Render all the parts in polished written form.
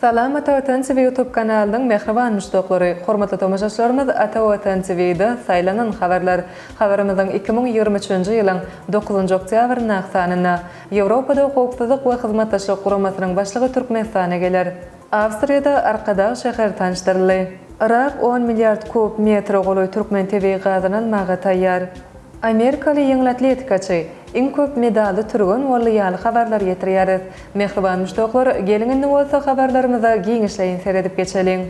Salam Ata Watan TV YouTube kanalynyň mähriban muşdaklary! Hormatly tomaşaçylarymyz Ata Watan TV-de saýlanan habarlar. Habarymyzyň 2023-nji ýylyň dokuzynjy oktýabryndaky sanynda Ýewropada Howpsuzlyk we Hyzmatdaşlyk Guramasynyň başlygy Türkmenistana geler. Awstriýada Arkadag şäheri tanyşdyryldy. Yrak on milliard kub metre golaý türkmen tebigy gazyny almaga taýýar. Amerikaly ýeňil atletikaçy iň köp medally türgen boldy ýaly habarlary ýetirýäris. Mähriban muşdaklar, geliň indi bolsa habarlarymyza giňişleýin seredip geçeliň.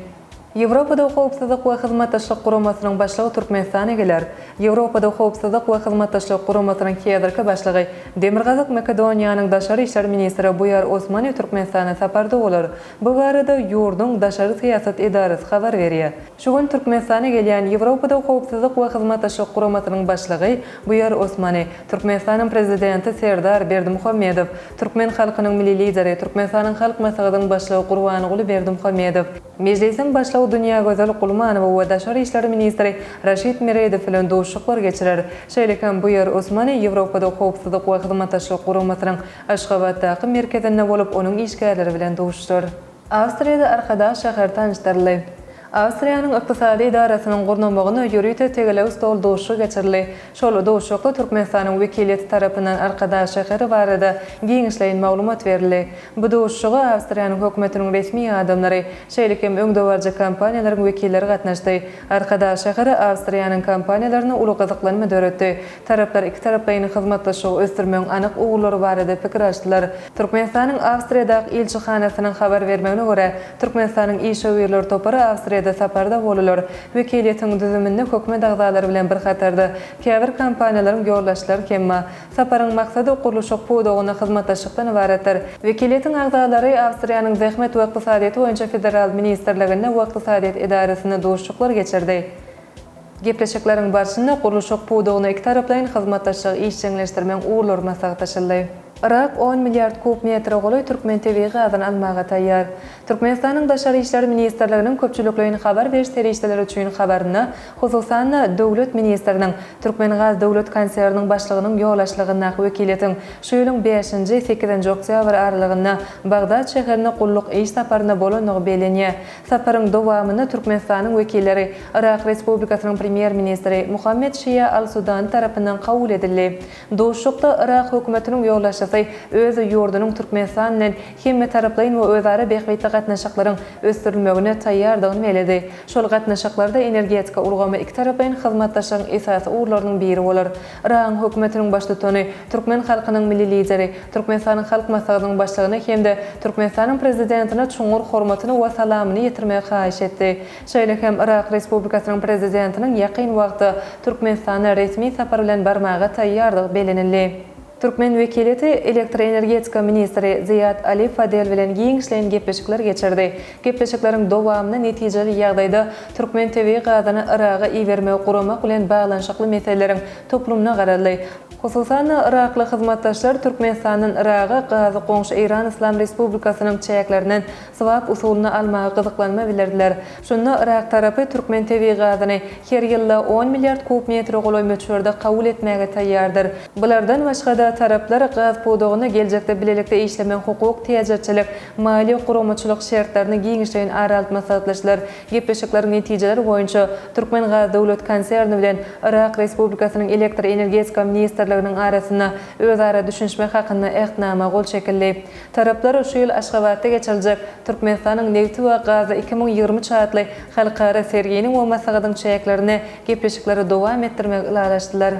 Ýewropada Howpsuzlyk we Hyzmatdaşlyk Guramasynyň başlygy Türkmenistana geler. Ýewropada Howpsuzlyk we Hyzmatdaşlyk Guramasynyň häzirki başlygy, Demirgazyk Makedoniýanyň daşary işler ministri Buýar Osmani Türkmenistana saparda bolar. Bu barada ýurduň daşary syýasat edarasy habar berýär. Şu gün Türkmenistana gelýän Ýewropada Howpsuzlyk we Hyzmatdaşlyk Guramasynyň başlygy Buýar Osmani, Türkmenistanyň Prezidenti Serdar Berdimuhamedow, türkmen halkynyň Milli Lideri, Türkmenistanyň Halk Maslahatynyň Başlygy Gurbanguly Berdimuhamedow, Mejlisiň Başlygy Dünýägözel Gulmanowa we daşary işler ministri Raşid Meredow bilen duşuşyklar geçirer. Şeýle hem Buýar Osmani Ýewropada Howpsuzlyk we Hyzmatdaşlyk Guramasynyň Aşgabatdaky merkezinde bolup, onuň işgärleri bilen duşuşar. Awstriýada Arkadag şäheri tanyşdyryldy. Awstriýanyň ykdysady edarasynyň gurnamagynda ýörite tegelek stol duşuşygy geçirildi. Şol duşuşykda Türkmenistanyň wekiliýeti tarapyndan Arkadag şäheri barada giňişleýin maglumat berildi. Bu duşuşyga Awstriýanyň hökümetiniň resmi adamlary, şeýle hem öňdebaryjy kompaniýalaryň wekilleri gatnaşdy. Arkadag şäheri Awstriýanyň kompaniýalarynda uly gyzyklanma döretdi. Taraplar ikitaraplaýyn hyzmatdaşlygy ösdürmegiň anyk ugurlary barada pikir alşdylar. Türkmenistanyň Awstriýadaky ilçihanasynyň habar bermegine görä, Türkmenistanyň işewürler topary Awstriýada saparda bolarlar. Wekiliýetiň düzüminde hökümet agzalary bilen bir hatarda, käbir kompaniýalaryň ýolbaşçylary hem bar. Saparyň maksady gurluşyk pudagynda hyzmatdaşlykdan ybaratdyr. Wekiliýetiň agzalary Awstriýanyň Zähmet we ykdysadyýet boýunça federal ministrliginde we ykdysadyýet edarasynda duşuşyklar geçirdi. Gepleşikleriň barşynda gurluşyk pudagynda ikitaraplaýyn hyzmatdaşlygy işjeňleşdirmegiň ugurlary maslahatlaşyldy. Yrak on milliard kub metre golaý türkmen tebigy gazyny almaga taýýar. Türkmenistanyň Daşary işler ministrliginiň köpçülikleýin habar beriş serişdeleri üçin habarynda, hususan-da, döwlet ministriniň, Türkmengaz döwlet konserniniň başlygynyň ýolbaşçylygyndaky wekiliýetiň şu ýylyň bäşinji, sekizinji oktýabr aralygynda Bagdat şäherinde gulluk iş saparynda bolandygy bellenýär. Saparyň dowamynda Türkmenistanyň wekilleri Yrak Respublikasynyň Premýer-ministri Muhammed Şiýa Al-Sudani tarapyndan kabul edildi. Duşuşykda Yrak hökümetiniň ýolbaşçysy öz ýurdunyň Türkmenistan bilen hemmetaraplaýyn we özara bähbitli gatnaşyklaryň ösdürilmegine taýýardygyny belledi. Şol gatnaşyklarda energetika ulgamy ikitaraplaýyn hyzmatdaşlygyň esasy ugurlarynyň biri bolar. Yragyň Hökümetiniň Baştutany, türkmen halkynyň Milli Lideri, Türkmenistanyň Halk Maslahatynyň Başlygyna hem-de Türkmenistanyň Prezidentine çuňňur hormatyny we salamyny ýetirmegi haýyş etdi. Şeýle hem Yrak Respublikasynyň Prezidentiniň ýakyn wagtda Türkmenistana resmi sapar bilen barmaga taýýardygy bellenildi. Türkmen wekiliýeti elektroenergetika ministri Ziýad Ali Fadel bilen giňişleýin gepleşikler geçirdi. Gepleşikleriň dowamynda netijeli ýagdaýda türkmen tebigy gazyny Yraga ibermegi guramak bilen baglanyşykly meseleleriň toplumyna garaldy. Hususan-da, yrakly hyzmatdaşlar Türkmenistandan Yraga gazy goňşy Eýran Yslam Respublikasynyň çäklerinden swap usulynda almaga gyzyklanma bildirdiler. Şunda yrak tarapy türkmen tebigy gazyny her ýylda on milliard kub metre golaý möçberde kabul etmäge taýýardyr. Bulardan başga-da, taraplar gaz pudagynda geljekde bilelikde işlemegiň hukuk, täjirçilik, maliýe, guramaçylyk şertlerini giňişleýin ara alyp maslahatlaşdylar. Gepleşikleriň netijeleri boýunça Türkmengaz döwlet konserni bilen Yrak Respublikasynyň Elektr energetika ministrliginiň arasynda özara düşünişmek hakynda Ähtnama gol çekildi. Taraplar şu ýyl Aşgabatda geçiriljek Türkmenistanyň nebti we gazy 2023 atly halkara serginiň we maslahatyň çäklerinde gepleşikleri dowam etdirmegi ylalaşdylar.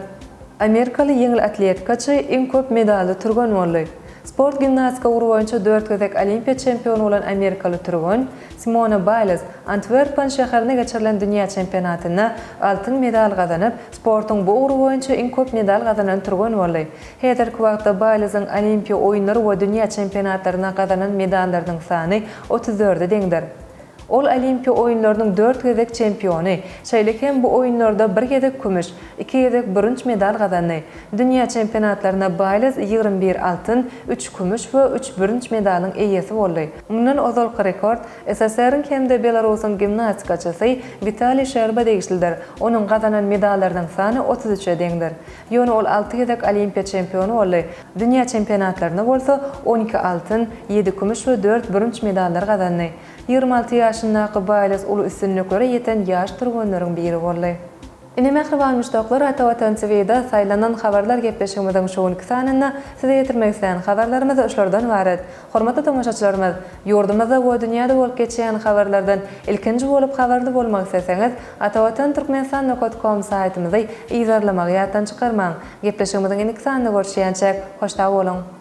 Amerikaly ýeňil atletikaçy iň köp medally türgen boldy. Sport gimnastika ugry boýunça dört gezek Olimpiýa çempiony bolan amerikaly türgen Simona Baýlz Antwerpen şäherinde geçirilen dünýä çempionatynda altyn medal gazanyp, sportuň bu ugry boýunça iň köp medal gazanan türgen boldy. Häzirki wagtda Baýlzyň Olimpiýa oýunlary we dünýä çempionatlarynda gazanan medallarynyň sany 34-e deňdir. Ol Olimpiýa oýunlarynyň dört gezek çempiony, şeýle hem bu oýunlarda bir gezek kümüş, iki gezek bürünç medal gazandy. Dünýä çempionatlarynda Baýlz 21 altyn, üç kümüş we üç bürünç medalyň eýesi boldy. Mundan ozalky rekord SSR-iň hem-de Belarusyň gimnastikaçysy Witaliý Şerba degişlidir. Onuň gazanan medallarynyň sany 33-e deňdir. Ýöne ol alty gezek Olimpiýa çempiony boldy. Dünýä çempionatlarynda bolsa 12 altyn, ýedi kümüş we dört bürünç medallar gazandy. 26 ýaşyndaky Baýles uly üstünliklere ýeten ýaş türgenleriň biri boldy. Ine mähriban muşdaklar Ata Watan TVda saýlanan habarlar gepleşigimiziň şu günki sanynda size ýetirmek islän habarlarymyz şulardan ybarat. Hormatly tomaşaçylarymyz, ýurdumyzda we dünýäde bolup geçýän habarlardan ilkinji bolup habarly bolmak isleseňiz, Atavatan Türkmenistan nokat kom saýtymyzy yzarlamagy ýatdan çykarmaň. Gepleşigimiziň indiki sanynda görüşýänçäk, hoş sag boluň!